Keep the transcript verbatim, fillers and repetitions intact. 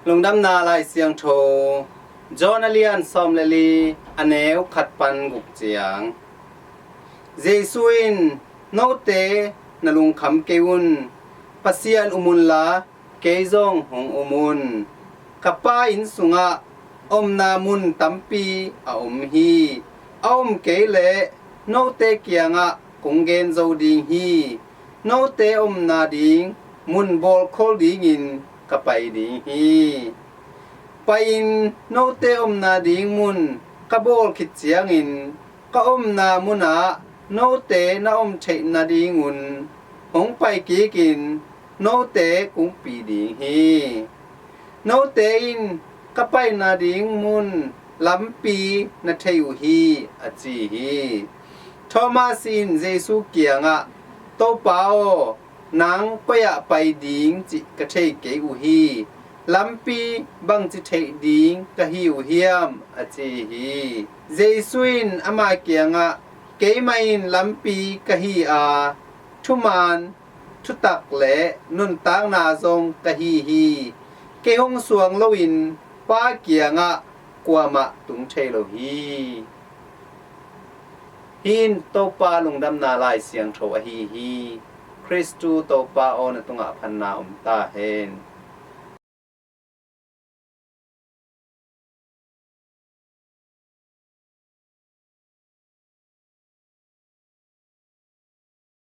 Lungdamna Lai Siangtho, John a lian sawm le li, a neu khat pan guk ciang. Jesu in, "Note na lungkham kei un, Pasian um unla, kei zong hong um un. Ka Pa inn sungah omna mun tampi a om hi. A om kei leh note kiangah kong gen zo ding hi. Note omna ding mun bawlkhol dingin ka pai ding hi. Pai-in note omna ding mun ka bawl khit ciangin, ka omna munah note na om theih nadingun hong pai kikin note kong pi ding hi. Note in ka pai nading mun lampi na thei uh hi," a ci hi. Thomas in Jesu kiangah, "Topa aw, nang koi-ah pai ding cih ka thei kei uh hi. Lampi bangci theih ding ka hi uh hiam?" a ci hi. Jesu in ama kiangah, "Keimah in lampi ka hi a, thuman, thutak le nuntakna zong ka hi hi. Kei hong suang loin Pa kiangah kuamah tung thei lo hi." Hih in Topa Lungdamna Lai Siangtho ahi hi. Khristu Topa aw, na tungah phatna om ta hen.